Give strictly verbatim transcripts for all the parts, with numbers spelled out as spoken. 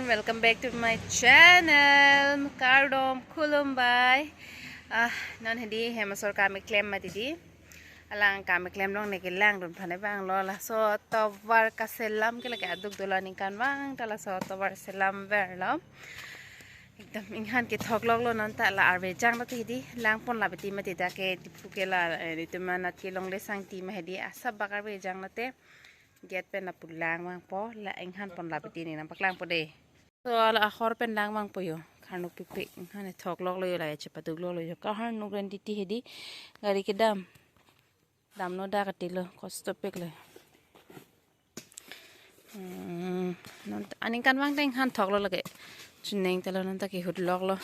Welcome back to my channel. Kardom, khulumbai. Ah, non hedi hem asor kam keklem mati di. Alang kam keklem longle kelangdun aphan abang lo, laso tovar kaselam ke lake aduk dolo, aningkanvang ta laso tovar selam verlo. Ekdom inghan kethok loklo, non ta la arve jang lote hedi, lang pon la beti mati dak ke Diphu ke la, eh, itum anat ke Longlesangti ma hedi, asap bak arve jang lote. Gate pen lapu lang vangpo, la inghan pon la beti, ne nangpaklangpo de. So, la ahor pen lang vangpo jo. Kharnuk pikpik, inghan kethok loklo jo, la chepaduk loklo jo. Kaharnuk ren titi hedi, gari kedam. Damno dak atilo, kostopiklo. Hmm, non ta, aningkanvang ta inghan thoklo lake. Chuneng talo, non ta kehut loklo.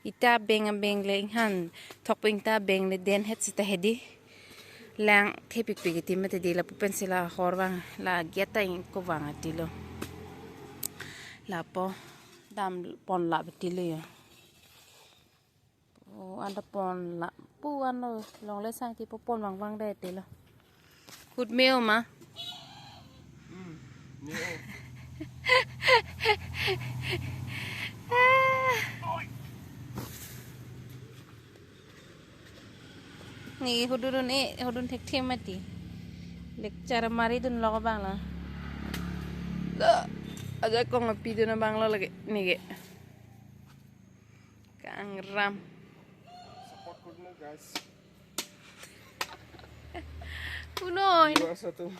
Ita beng abeng le inghan thokping ta beng le den het sita hedi. Lang thepikpik iti mati di, lapu pensi la ahor vang, la gate ta ingko vang atilo. Lapu dam pon la beti lo jo. O, anda pon la. Pu anlo, Longlesangti pu pon vangvang de atilo. Hut me-o ma? Hmm, me-o. Ne hudun e, hudun thekthe mati. Lecture maridun lok abang lo. Lo, ajakong apidun abang lo lake, ne ke. Kangram. Support kuri na, guys. Kuno, viewers atum.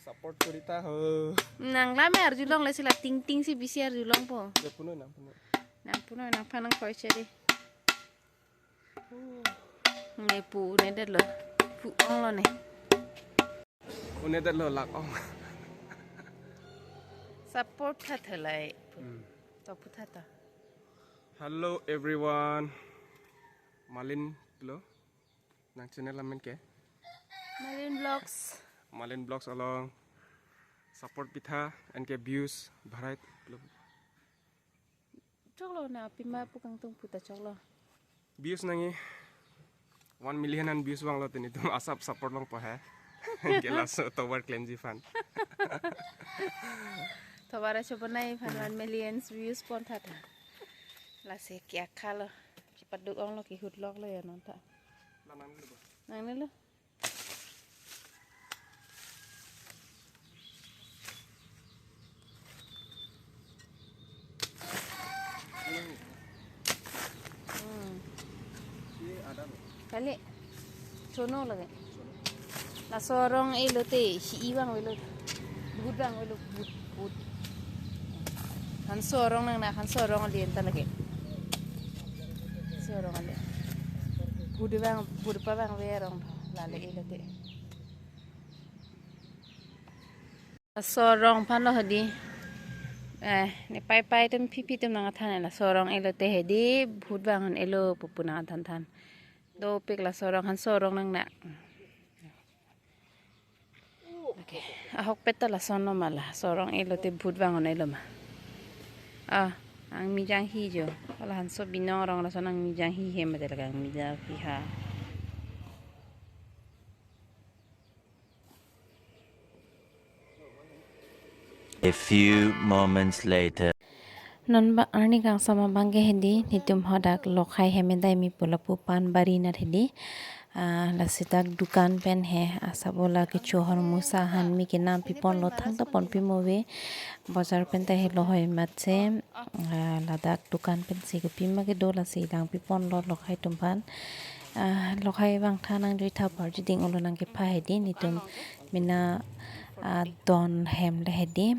Support kuri tha ho. Nang lame arjulong, lasi la ting ting si bisi arjulongpo. Ya, punoi nang, punoi. Nang punoi, nangphan nangkoi cheri. Ne pu, ne detlo. Pu-onglo ne. Une detlo lak-ong. Support tha thalai. Hmm. To pu tha ta. Hello everyone. Malin lo. Nang channel amen ke? Malin Vlogs. Malin Vlogs along. Support pitha, anke views barai lo. Choklo na pima pu kangtung puta choklo. Views nangji one million an views vanglo, tini tum asap support longpo he. Ke laso tovar klemji aphan. Tovar aso bonai aphan one million views pon tha tha. Lasi kya khalo. Chepaduk onglo, kehut loklo jo non ta. La nang dulu, Bo. Nang dulu. Hmm. Kali. Chono lake. Laso arong e lote, si-i vang avelo. Bhut vang avelo, bhut, bhut. Hanso arong nang na, hanso arong ali anta lake. Hanso arong ali. Bhut vang, bhut pa vang ave arong. Lale e lote. Laso arong aphan lo hedi. Eh, ne pai pai atum phi phi atum nangthan, laso arong e lote hedi, bhut vang un-elo pupu nangthan than. Dopik laso arong, hanso arong nang na. Okay. Ahokpet ta lason lo ma, laso arong e lote bhut vang un-elo ma. Ah, angmi janghi jo. Hala hanso binong arong lason angmi janghi hem mate lake angmi janghi ha. A few moments later. Non ba arni kangsam abang ke hedi, netum hadak Lokhai hem edai mi pu lapu Panbari nat hedi. Ah, lasi dak dukan pen he, asap ola kecho hormu sa han mi kenam pipon lo, thangta pon pimo ave. Bojar pen ta helo hoi matse, ah, ladak dukan pensi kopima kedo, lasi lang pipon lo Lokhai atum aphan. Ah, Lokhai vang tha nangjui tha, par jiding olo nang kepha hedi, netum mena, ah, don hem le hedi,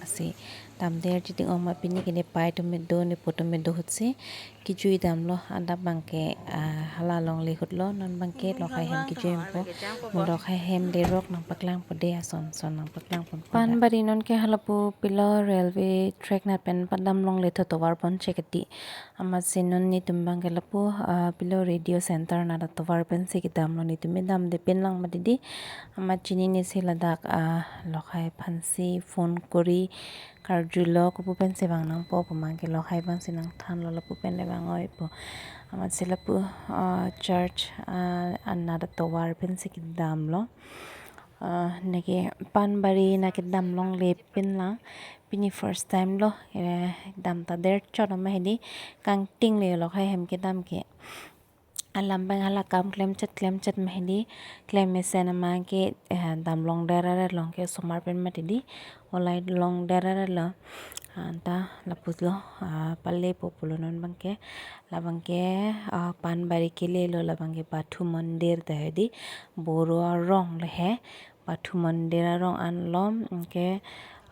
si damde arjiding ong ma, pini ke ne pai atum me do, ne po atum me do ahut si kejui damlo, adap abang ke, ah, hala longle ahut lo, non abang ke Lokhai hem kejui po, mo Lokhai hem lerok nangpaklangpo de, ason son nangpaklangpo. Panbari non ke halapu pilo railway track nat pen padam longle tho tovar pon chekti. Amatsi non netum abang ke lapu, ah, pilo radio center nat atovar pensi kedam lo, netum me damde pin lang mati di. Amat chinine si ladak, ah, Lokhai aphansi phone kori karjulo, kopu pensi vang nangpo pu abang ke Lokhai abangsi nangthan lo, lapu pen le vang oi pu. Amatsi lapu, ah, church, ah, anat atovar pensi kedam lo. Ah, neke panbari nangkedam longle pinlang. Pini first time lo, eh, dam ta der chot ama hedi, kangting le lokhai hem kedam ke. Alam abang hala kam klemchet klemchet ma hedi, klem mesen ama ke, eh, dam long der aret long ke osomar pen mati di, olai long der aret lo. Anta lapu lo, ah, pale po pulo non abang ke, labang ke, ah, panbari kele lo, labang ke Bathu Mondir ta hedi, Boro arong le he, Bathu Mondir arong an lo, anke,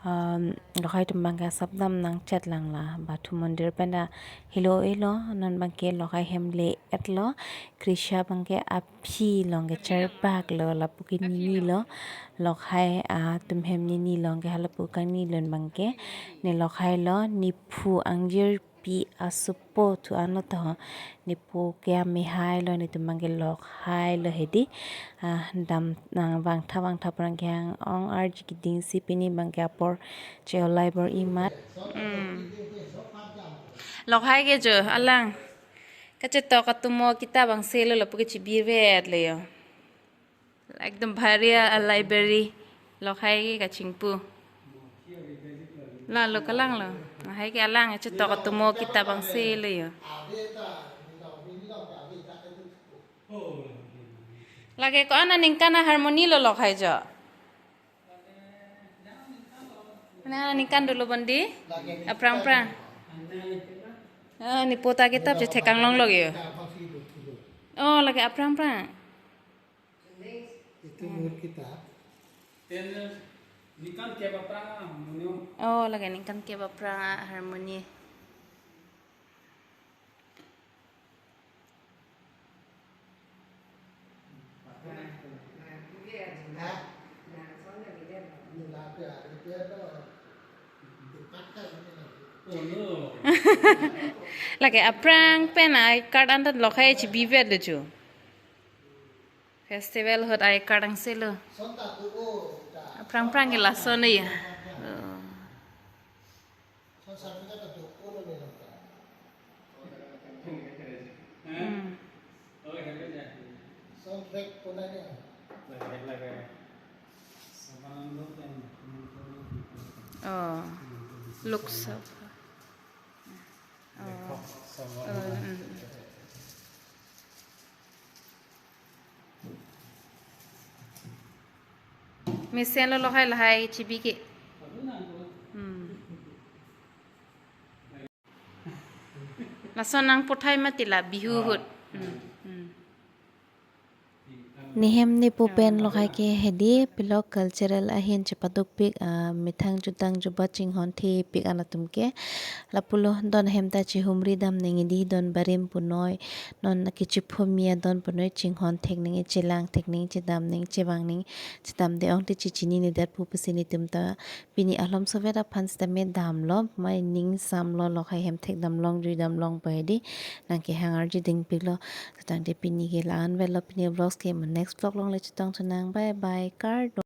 um, lokhai atum abang ke asap dam nangchet lang la, Bathu Mondir pen ta helo elo, non abang ke lokhai hem le-et lo, Krisha abang ke aphi long ke cherbak lo, lapu ke nini lo, lokhai, ah, atum hem nini long ke halapu kangni lo abang ke, ne lokhai lo, nephu angjirpi asopo thu anlo to, nepo ke amehai lo, netum abang ke lokhai lo hedi, ah, dam, ah, vangtha vangtha pran ke hang ong arji keding si pini abang ke apor che-olai bor-i mat. Hmm. Lokhai ke jo, alang. Kachetok atomo kitab angse lo lapu ke chibi vet le yo. Ekdom bhari a library. Lokhai ke kachingpu. La lo kalang lo. Lahai ke alang kachetok atomo kitab angse lo yo. Lake ko-an aningkan a harmony lo lokhai jo. Ko-an aningkan dolo bondi. Aphrang phrang. Ah, nepo ta kitab chethek anglong lo yo. Oh, lake aphrang phrang. Itu nur kita. Ten ningkan kep aphrang harmonium. Oh, lake ningkan kep aphrang harmony. Lake aphrang pen I card anta lokhai chibi vet lo chu. Festival ahut I card angse lo. Aphrang phrang ke lason ya. Oh. Hmm. Oh, looks of. Oh. Oh, mm, mm. Mesen lo lokhai lahai chibi ke. Hmm. Lason nangpothai mati la Bihu ahut. Hmm, hmm. Nehem nepo pen lokhai ke hedi pilok cultural ahin chepadukpik, ah, methang jutang jubat chinghon thepik an atum ke. Lapulo don hem ta chihumri dam nangji di, don barim punoi, non kechiphomi adon punoi chinghon thek nangji, chelang thek nangji, chedam nangji, chevang nangji, chedam de ong te chechini nedet pu pusi netum ta pini alom sovet aphan sitame damlo, mai ning samlo, lokhai hem thek dam long, jui dam long pu hedi, nangkehang arji dingpiklo. Tangte pini ke la-an vet lo, pini vlogs ke mo next vlog along le chetong thunang. Bye bye, kardom.